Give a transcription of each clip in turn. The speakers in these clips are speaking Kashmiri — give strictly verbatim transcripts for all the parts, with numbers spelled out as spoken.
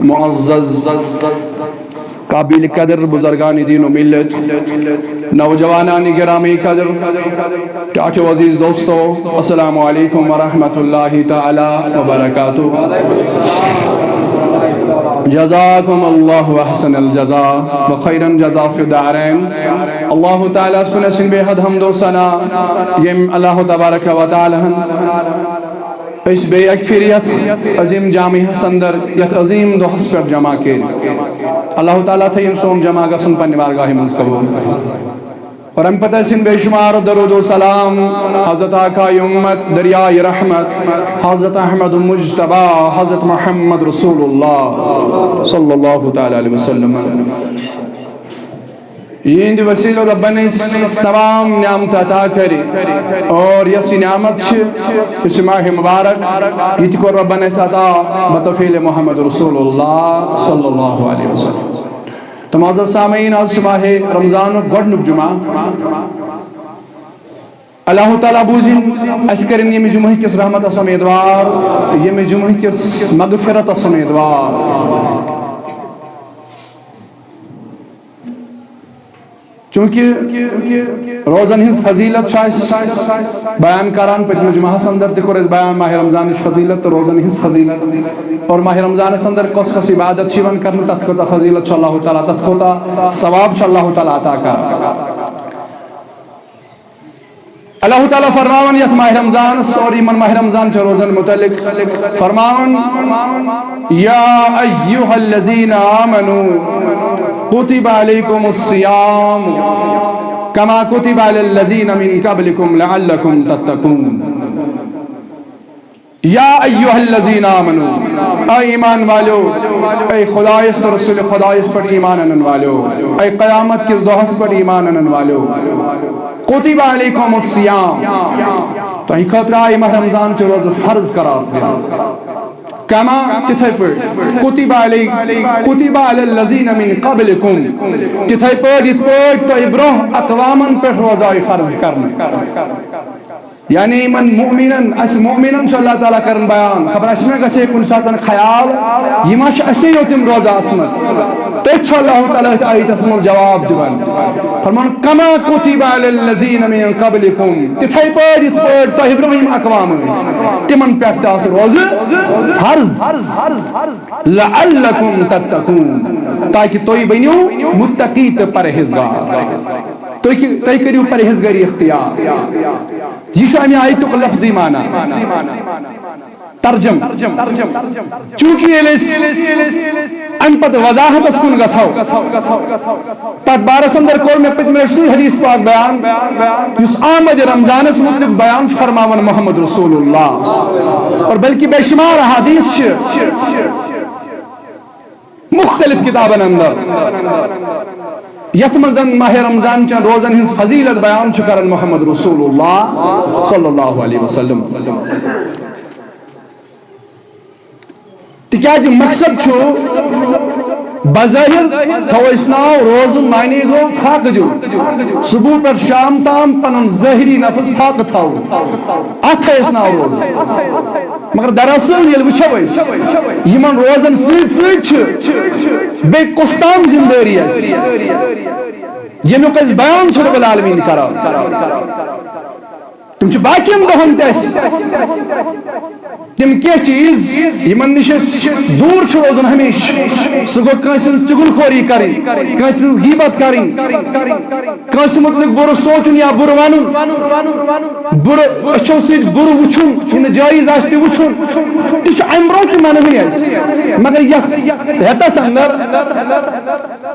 معزز، قابل قدر بزرگان دین و ملت، نوجوانان گرامی قدر، ٹاٹھو عزیز دوستو، السلام علیکم ورحمۃ اللہ تعالی وبرکاتہ۔ جزاکم اللہ احسن الجزاء و خیرا جزاء فی الدارین۔ اللہ تعالیٰ ہس کُن ٲسِن بے حد حمد و ثنا، یم اللہ تبارک و تعالیٰ ہن أسۍ بیٚیہِ اَکہِ پھِرِ یَتھ عظیٖم جامعہَس اندر، یَتھ عظیٖم دۄہَس پٮ۪ٹھ جمع کٔرۍ۔ اللہ تعالیٰ تھٲیِن سون جمع گژھُن پننہِ بارگاہہِ منٛز قبوٗل۔ اور اَمہِ پتہٕ ٲسِن بے شمار درود و سلام حضرت آقا امت، دریائے رحمت، حضرت احمد مجتبیٰ، حضرت محمد رسول اللہ صلی اللہ تعالیٰ علیہ وسلم۔ یِہنٛدِ وسیلہٕ رۄبن أسۍ تمام نعمت عطا کرِ۔ اور یۄس یہِ نعمت چھِ، یُس یہِ ماہِ مبارک، یہِ تہِ کوٚر رۄبن اَسہِ عطا بطفیل محمد رسول اللہ صلی اللہ علیہ وسلم۔ تہٕ معزز سامعین، آز چھُ ماہِ رمضانُک گۄڈٕنیُک جمعہ۔ اللہ تعالیٰ بوٗزِن، اَسہِ کٔرِن ییٚمہِ جمعہ کِس رحمتس امیدوار، ییٚمہِ جمعہ کِس مغفرتس امیدوار۔ چونکہ روزن ہٕنٛز فضیلت چھِ اَسہِ بیان کران، پٔتمہِ جمعہس اندر تہِ کوٚر اَسہِ بیان ماہِ رمضانٕچ فضیلت تہٕ روزن ہٕنٛز فضیلت۔ اور ماہِ رمضانس اندر کۄس کۄس عبادت چھِ یِوان کرنہٕ، تَتھ کۭژاہ فضیلت چھِ اللہ تعالیٰ، تَتھ کوٗتاہ ثواب چھُ اللہ تعالیٰ عطا کران۔ اللہ تعالیٰ فرماوان یتھ ماہِ رمضانس اور یمن ماہِ رمضان چہِ روزن متعلق فرماوان، یا ایھا الذین آمنوا کتب علیکم الصیام کما کتب علی الذین من قبلکم لعلکم تتقون۔ یا ایھا الذین آمنوا، اے ایمان والو، اے خدایس تہٕ رسول خدایس پٮ۪ٹھ ایمان انن والو، اے قیامت کِس دۄہس پٮ۪ٹھ ایمان انن والو، کتب علیکم الصیام، تۄہہِ خٲطرٕ آیہِ ماہ رمضان چہِ روزٕ فرض قرار دِنہٕ۔ کما، تِتھے پٲٹھۍ، کتب علی، کتب علی الذین من قبلکم، تِتھے پٲٹھۍ یِتھ پٲٹھۍ تۄہہِ برونٛہہ اقوامن پٮ۪ٹھ روزٕ آیہِ فرض کرنہٕ۔ یعنی یِمن مؤمنن، اسہِ مؤمنن چھُ اللہ تعالیٰ کران بیان، خبر اسہِ ما گژھِ ہے کُنہِ ساتن خیال، یہِ ما چھِ اسے یوت یِم روزٕ آسمژ؟ تٔتھۍ چھُ اللہ تعالیٰ أتھۍ آیتس منٛز جواب دِوان، فرمان، کما کتب علی الذین من قبلکم، تِتھے پٲٹھۍ یِتھ پٲٹھۍ تۄہہِ برونٛہہ یِم اقوام ٲسۍ، تِمن پٮ۪ٹھ تہِ آسہٕ روزٕ فرض، لعلکم تتقون، تاکہِ تُہۍ بٔنِو متقی تہٕ پرہیزگار، تُہۍ، تُہۍ کٔرِو پرہیزگٲری اختیار۔ یہِ چھُ اَمہِ آیتُک لفظی معنی۔ ترجم۔ چونکہ ییٚلہِ أسۍ اَمہِ پتہٕ وضاحتس کُن گژھو، تتھ بارس اندر کوٚر مےٚ پٔتمہِ لٹہِ سُے حدیث پاک بیان، یُس آمد رمضانس متعلق بیان چھُ فرماوان محمد رسول اللہ۔ اور بلکہ بے شمار احادیث چھِ مختلف کتابن اندر، یتھ منٛز زن ماہ رمضان چن روزن ہٕنٛز فضیلت بیان چھُ کران محمد رسول اللہ صلی اللہ علیہ وسلم۔ تِکیازِ مقصد چھُ بظٲہر تھاوو أسۍ ناو روزُن، معنی گوٚو فاقہٕ دیُن، صبح پٮ۪ٹھ شام تام پنُن ظٲہری نفس فاقہٕ تھاوُن، اتھ تھاوو أسۍ ناو روزُن۔ مگر دراصل ییٚلہِ وٕچھو أسۍ، یِمن روزن سۭتۍ سۭتۍ چھِ بیٚیہِ کۄس تام ذمہٕ دٲری اَسہِ، ییٚمیُک أسۍ بیان چھِ رب العالمین کران۔ تِم چھِ باقین دۄہن تہِ اَسہِ تِم کینٛہہ چیٖز، یِمن نِش أسۍ دوٗر چھِ روزُن ہمیشہٕ۔ سُہ گوٚو کٲنٛسہِ ہٕنٛز چُغل خوری کرٕنۍ، کٲنٛسہِ ہٕنٛز غیبت کرٕنۍ، کٲنٛسہِ مُتعلق بُرٕ سونٛچُن یا بُرٕ وَنُن، بُرٕ أچھو سۭتۍ بُرٕ وٕچھُن، یہِ نہٕ جٲیِز آسہِ تہِ وٕچھُن، تہِ چھُ اَمہِ برٛونٛہہ تہِ منہٕے اَسہِ۔ مگر یَتھ رٮ۪تَس اندر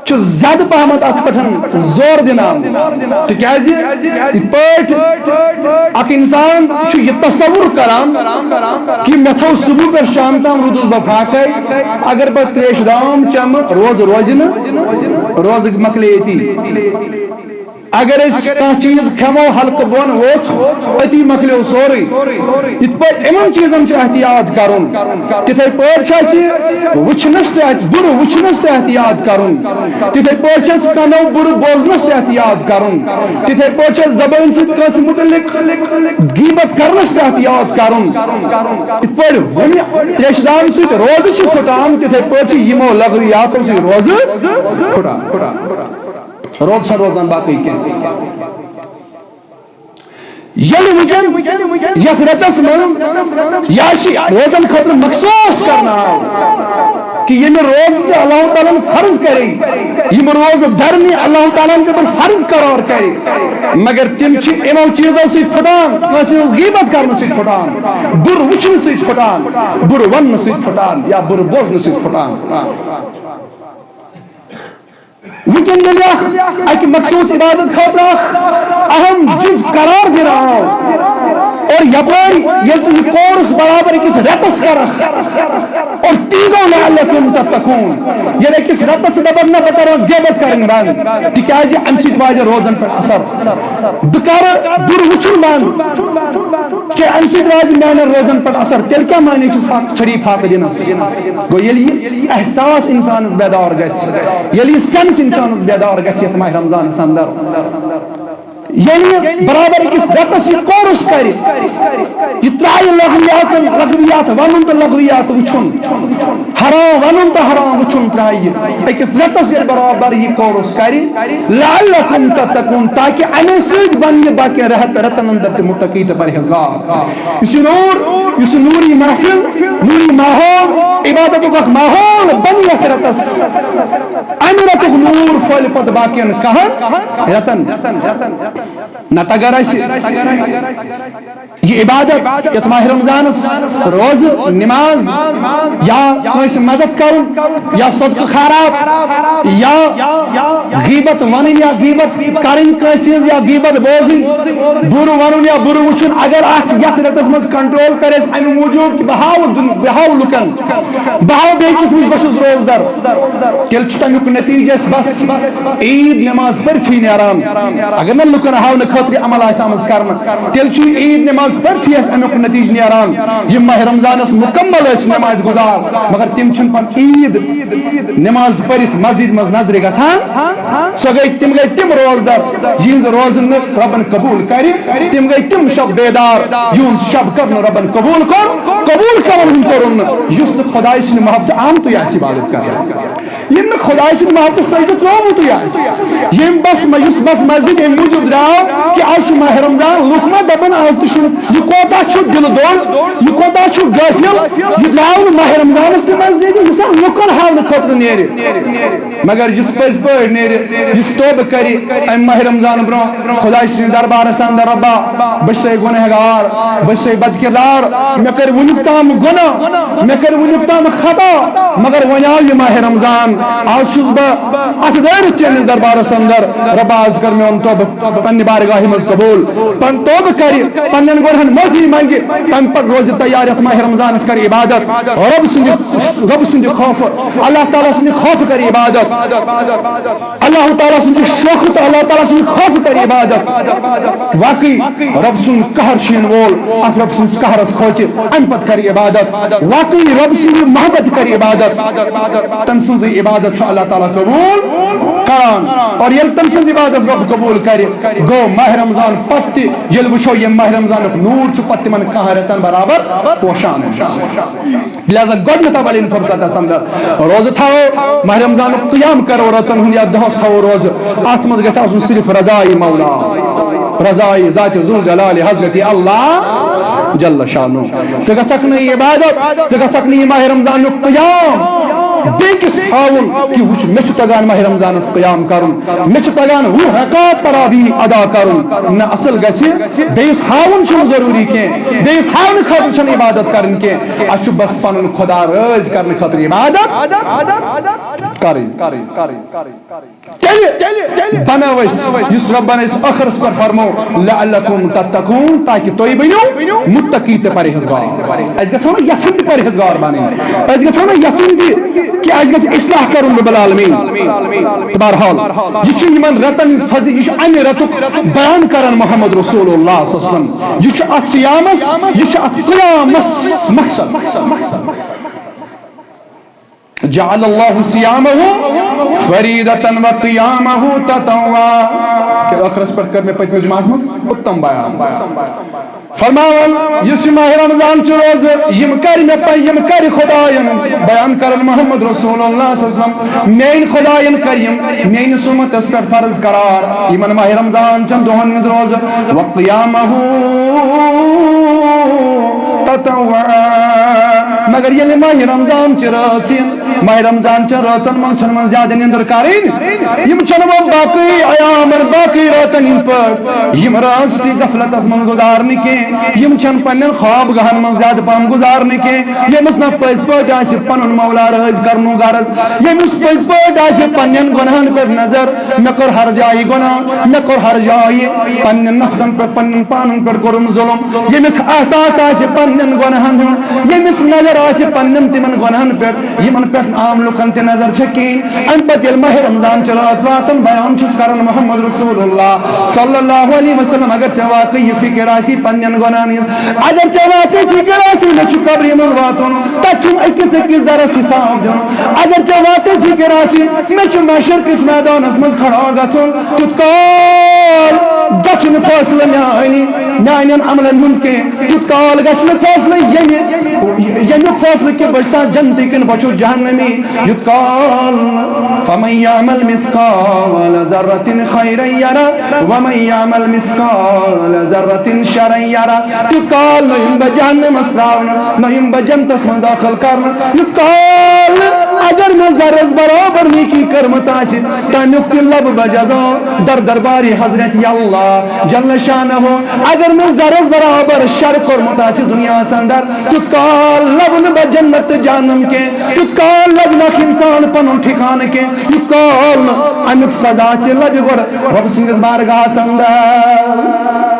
چھُ زیادٕ پَہمَتھ اَتھ پٮ۪ٹھ زور دِنہٕ آمُت، تِکیٛازِ یِتھ پٲٹھۍ اَکھ اِنسان چھُ یہِ تصوُر کران کہِ مےٚ تھوٚو صُبحُک پٮ۪ٹھ شام تام روٗدُس بہٕ فاقَے، اگر بہٕ ترٛیشہِ دام چٮ۪مہٕ، روزٕ روزِ نہٕ، روزٕ مۄکلے ییٚتی۔ اگر أسۍ کانٛہہ چیٖز کھٮ۪مو، ہلکہٕ بۄن ووٚتھ، أتی مۄکلیو سورُے۔ یِتھ پٲٹھۍ یِمن چیٖزن چھُ احتیاط کرُن، تِتھے پٲٹھۍ چھُ اَسہِ وٕچھنس تہِ احت-، بُرٕ وٕچھنس تہِ احتیاط کرُن، تِتھے پٲٹھۍ چھُ اَسہِ کَنو بُرٕ بوزنس تہِ احتیاط کرُن، تِتھے پٲٹھۍ چھُ اَسہِ زبٲنۍ سۭتۍ کٲنٛسہِ مُتعلق غیبت کرنس تہِ احتیاط کرُن۔ یِتھ پٲٹھۍ ہُمہِ تریشہِ دامہٕ سۭتۍ روزٕ چھُ پھُٹان، تِتھے پٲٹھۍ چھُ یِمو لغویاتو سۭتۍ روزٕ پھُٹان۔ روزٕ چھا روزان باقٕے کینٛہہ؟ ییٚلہِ وٕنکٮ۪ن یتھ رٮ۪تس منٛز یہِ آسہِ روزن خٲطرٕ مخصوص کرنہٕ آو کہِ ییٚمہِ روزٕ تہِ اللہ تعالیٰ ہن فرض کرے، یِم روزٕ دھرنہِ اللہ تعالیٰ ہن تِمن فرض قرار کرے، مگر تِم چھِ یِمو چیٖزو سۭتۍ پھُٹان، کٲنٛسہِ ہٕنٛز غیبت کرنہٕ سۭتۍ پھُٹان، بُرٕ وٕچھنہٕ سۭتۍ پھُٹان، بُرٕ وننہٕ سۭتۍ پھُٹان یا بُرٕ بوزنہٕ سۭتۍ پھُٹان۔ وٕنکٮ۪ن ییٚلہِ اکھ اکہِ مخصوص عبادت خٲطرٕ اکھ اہم جز قرار دِنہٕ آو، اور یپٲرۍ ییٚلہِ ژٕ یہِ کورس برابر أکِس رٮ۪تس کرکھ، اور تی گوٚو لعلکم تتقون، ییٚلہِ أکِس رٮ۪تس ژٕ دپکھ، نہ، بہٕ کرٕ غیبت کرٕنۍ بنٛد، تِکیازِ امہِ سۭتۍ واتہِ روزن پٮ۪ٹھ اثر، بہٕ کرٕ بُرٕ وٕچھُن بنٛد، کہِ امہِ سۭتۍ واتہِ میانٮ۪ن روزن پٮ۪ٹھ اثر، تیٚلہِ کیٛاہ معنی چھُ فاقہٕ، چھڑی فاقہٕ دِنس؟ گوٚو ییٚلہِ یہِ احساس انسانس بیدار گژھِ، ییٚلہِ یہِ سینس انسانس بیدار گژھِ یتھ ماہ رمضانس اندر، ییٚلہِ یہِ برابر أکِس رٮ۪تس یہِ کورس کرِ، یہِ ترٛایہِ لغویات، لغویات ونُن تہٕ لغویات وٕچھُن، حرام ونُن تہٕ حرام وٕچھُن ترٛایہِ، أکِس رٮ۪تس ییٚلہِ برابر یہِ کورس کرِ، لعلکم تتقون، تاکہِ امے سۭتۍ بنہِ یہِ باقین رٮ۪تن اندر تہِ متقی تہٕ پرہیزگار۔ یُس یہِ نوٗر، یُس یہِ نوٗری محفل، نوٗری ماحول، عبادتُک اکھ ماحول بنہِ یتھ رٮ۪تس، امہِ رٮ۪تُک نوٗر پھٔہلہِ پتہٕ باقین کہن رٮ۪تن۔ نتہٕ اگر اسہِ یہِ عبادت یتھ ماہ رمضانس، روزٕ، نماز، یا کٲنٛسہِ مدد کرُن، یا صدقہٕ خیرات، یا غیبت ونٕنۍ یا غیبت کرٕنۍ کٲنٛسہِ ہٕنٛز یا غیبت بوزٕنۍ، بُرٕ ونُن یا بُرٕ وٕچھُن، اگر اتھ یتھ رٮ۪تس منٛز کنٹرول کرِ اسہِ امہِ موٗجوٗب کہِ بہٕ ہاوٕ دُن-، بہٕ ہاوٕ لُکن، بہٕ ہاوٕ بیٚیہِ کِس نِش بہٕ چھُس روزدر، تیٚلہِ چھُ تمیُک نتیٖجہٕ اسہِ بس عیٖد نماز پٔرتھٕے نیران۔ اگر نہٕ لُکن ہاونہٕ خٲطرٕ عمل آسہِ آمٕژ کرنہٕ، تیٚلہِ چھُ عیٖد نماز پٔرتھٕے اسہِ امیُک نتیٖجہٕ نیران۔ یِم ماہ رمضانس مکمل ٲسۍ نمازِ گُزار، مگر تِم چھِنہٕ پتہٕ عیٖد نماز پٔرِتھ مسجد منٛز نظرِ گژھان۔ سۄ گٔے، تِم گٔے تِم روزدار، یِہنٛز روزٕ نہٕ رۄبن قبوٗل کرِ۔ تِم گٔے تِم شب بیدار، یِہُنٛد شب کر نہٕ رۄبن قبوٗل کوٚر، قبوٗل کرن ہُنٛد کوٚرُن نہٕ، یُس نہٕ خۄداے سٕنٛدِ محبتہٕ آمتُے آسہِ عبادت کرنہٕ۔ یِم نہٕ خۄداے سٕنٛدِ محبتہٕ سۭتۍ ترٛوومُتُے آسہِ۔ یِم بس، یُس بس مسجد اَمہِ موٗجوٗب درٛاو کہِ آز چھُ ماہِ رمضان، لُکھ ما دَپَن آز تہِ چھُنہٕ، یہِ کوتاہ چھُ دِلہٕ دوٚر، یہِ کوتاہ چھُ غٲفِل، یہِ درٛاو نہٕ ماہِ رمضانَس تہِ مسجدِ، یہِ چھُ لُکَن ہاونہٕ خٲطرٕ نیرِ۔ مگر یُس پٔزۍ پٲٹھۍ نیرِ، یُس توبہٕ کَرِ اَمہِ ماہِ رمضان برٛونٛہہ، خۄداے سٕنٛدِس دربارس اندر، رۄبا، بہٕ چھُسے گۄنہگار، بہٕ چھُسے بدکردار، مےٚ کٔرۍ وُنیُک تام گۄناہ، مےٚ کٔرۍ وُنیُک تام خطا، مگر وۄنۍ آو یہِ ماہِ رمضان، آز چھُس بہٕ اتھٕ دٲرِتھ چٲنِس دربارس اندر، رۄبا، آز کر میون توبہٕ پننہِ بارگاہہِ منٛز قبول، پن توبہٕ کرِ، پننٮ۪ن گۄنہن معٲفی منگہِ، تمہِ پتہٕ روزِ تیار یتھ ماہِ رمضانس کرِ عبادت، رۄب سٕنٛدِ، رۄب سٕنٛدِ خوفہٕ، اللہ تعالیٰ سٕنٛدِ خوفہٕ کرِ عبادت۔ اللہ تعالیٰ سٕنٛدِ شوقہٕ تہٕ اللہ تعالیٰ سٕنٛدِ خوفہٕ کرِ عبادت۔ واقعی رۄب سُنٛد قہر چھُ یِنہٕ وول، اتھ رۄب سٕنٛدِس قہرس کھوژِ، امہِ پتہٕ کرِ عبادت۔ واقعی رۄب سٕنٛدِ محبت کرِ عبادت، تٔمۍ سٕنٛزٕے عبادت چھُ اللہ تعالیٰ قبول کران۔ اور ییٚلہِ تٔمۍ سٕنٛز عبادت رۄب قبول کرِ، گوٚو ماہِ رمضان پتہٕ تہِ، ییٚلہِ وٕچھو ییٚمہِ ماہِ رمضانُک نوٗر چھُ پتہٕ تِمن کہن رٮ۪تن برابر پوشان أمِس۔ لہذا گۄڈٕنیتھ اولین فرصتس اندر روزٕ تھاوو، ماہِ رمضانُک قیام کرو، رٲژن ہُنٛد یا دۄہس تھاوو روزٕ، اتھ منٛز گژھِ آسُن صرف رضایہِ مولا، رضایہِ ذاتِ ذوالجلال حضرت اللہ جل شانہ۔ ژٕ گژھکھ نہٕ یہِ عبادت، ژٕ گژھکھ نہٕ یہِ ماہِ رمضانُک قیام بیٚیہِ کِس ہاوُن کہِ وٕچھ، مےٚ چھُ تگان ماہِ رمضانس قیام کرُن، مےٚ چھُ تگان وُہ رکعت تراویح ادا کرُن۔ نہ، اصل گژھِ بیٚیِس ہاوُن چھُنہٕ ضروٗری کینٛہہ، بیٚیِس ہاونہٕ خٲطرٕ چھَنہٕ عبادت کرٕنۍ کینٛہہ۔ اَسہِ چھُ بس پنُن خدا رٲضۍ کرنہٕ خٲطرٕ عبادت کرٕنۍ۔ تیٚلہِ بنٲو أسۍ، یُس رۄبن أسۍ ٲخرس پٮ۪ٹھ فرمو، "لعلکم تتقون"، تاکہِ تُہۍ بٔنِو مُتقی تہٕ پرہیزگار۔ أسۍ گژھو نہٕ یژھٕنۍ تہِ پرہیزگار بنٕنۍ، أسۍ گژھو نہٕ یژھٕنۍ تہِ کہِ اَسہِ گژھِ اصلاح کرُن رب العالمین۔ تہٕ بہرحال، یہِ چھُ یِمن رٮ۪تن ہٕنٛز فضی، یہِ چھُ اَمہِ رٮ۪تُک بیان کران محمد رسول اللہ صلی اللہ علیہ وسلم۔ یہِ چھُ اَتھ صیامس، یہِ چھُ اَتھ قیامس مقصد۔ جعل اللہ صیامہ فریضة و قیامہ تطوعا۔ کہ ٲخرس پٮ۪ٹھ کٔر مےٚ پٔتمہِ جمعس منٛز اُتم بیان۔ فرماوان، یُس یہِ ماہِ رمضان چھُ روزٕ، یِم کَرِ مےٚ پَے، یِم کَرِ خۄدایَن بیان کرن محمد رسول اللہ صلی اللہ علیہ وسلم، میٲنۍ خۄدایَن کَرِ یِم میٲنِس اُمتَس پٮ۪ٹھ فرض قرار، یِمن ماہِ رمضان چٮ۪ن دۄہَن ہٕنٛز روزٕ، وقیامہ تطوعا۔ مگر ییٚلہِ ماہِ رمضان چہِ رٲژ یِن، ماہِ رمضان چٮ۪ن رٲژن منٛز چھنہٕ یِمن زیادٕ نِندٕر کرٕنۍ۔ یِم چھنہٕ وۄنۍ باقٕے ایامن، باقٕے رٲژن ہٕنٛدۍ پٲٹھۍ یِم رٲژ تہِ غفلتس منٛز گُزارنہٕ کینٛہہ۔ یِم چھنہٕ پننٮ۪ن خواب گاہن منٛز زیادٕ پہم گُزارنہٕ کینٛہہ۔ ییٚمِس نہ پٔزۍ پٲٹھۍ آسہِ پنُن مولا رٲضۍ کرنُک غرض، ییٚمِس پٔزۍ پٲٹھۍ آسہِ پننٮ۪ن گۄناہن پٮ۪ٹھ نظر، مےٚ کوٚر ہر جایہِ گۄناہ، مےٚ کوٚر ہر جایہِ پننٮ۪ن نفسن پٮ۪ٹھ، پننٮ۪ن پانن پٮ۪ٹھ کوٚرُم ظلم۔ ییٚمِس احساس آسہِ پننٮ۪ن گۄناہن ہُنٛد، ییٚمِس نظر آسہِ پننٮ۪ن تِمن گۄناہن پٮ۪ٹھ، یِمن پٮ۪ٹھ عام لُکن تہِ نظر چھےٚ کِہیٖنۍ۔ اَمہِ پتہٕ ییٚلہِ ماہِ رمضان چہِ رٲژ واتان، بیان چھُس کران محمد رسول اللہ صلی اللہ علیہ وسلم، اگر ژےٚ واقعی یہِ فکر آسی پننٮ۪ن گۄناہن ہٕنٛز، اگر ژےٚ واقعی فکر آسی مےٚ چھُ قبرِ منٛز واتُن، تتہِ چھُم أکِس أکِس ذرس حساب دیُن۔ اگر ژےٚ واقعی فکر آسی مےٚ چھُ محشر کِس میدانس منٛز کھڑا گژھُن، تیُتھ کال گژھِ نہٕ فٲصلہٕ میانہِ، میانٮ۪ن عملن ہُنٛد کینٛہہ۔ یُتھ کال گژھِ نہٕ فٲصلہٕ ییٚمہِ، ییٚمیُک فٲصلہٕ کہِ بہٕ چھُسا جنتی کِنہٕ بہٕ چھُس جہنمی۔ یُتھ کال، فمن یعمل مثقال ذرة خیرا یرہ ومن یعمل مثقال ذرة شرا یرہ۔ تیُتھ کال نہ یِم بہٕ جہنمس تراونہٕ، نہ یِم بہٕ جنتس منٛز دٲخل کرنہٕ۔ یُتھ کال اگر مےٚ ذرس برابر نیکی کٔرمٕژ آسہِ، تمیُک تہِ لبہٕ بہٕ جزا در دربارِ حضرت اللہ جل شانہ۔ اگر مےٚ ذرس برابر شر کوٚرمُت آسہِ دُنیاہس اندر، تیُتھ کال لبہٕ نہٕ بہٕ جنت تہٕ جہنم کینٛہہ، تیُتھ کال لبہِ نہٕ اکھ انسان پنُن ٹھکانہٕ کینٛہہ، یُتھ کال نہٕ امیُک سزا تہِ لبہِ گۄڈٕ رۄب سٕنٛدِس بارگاہس اندر۔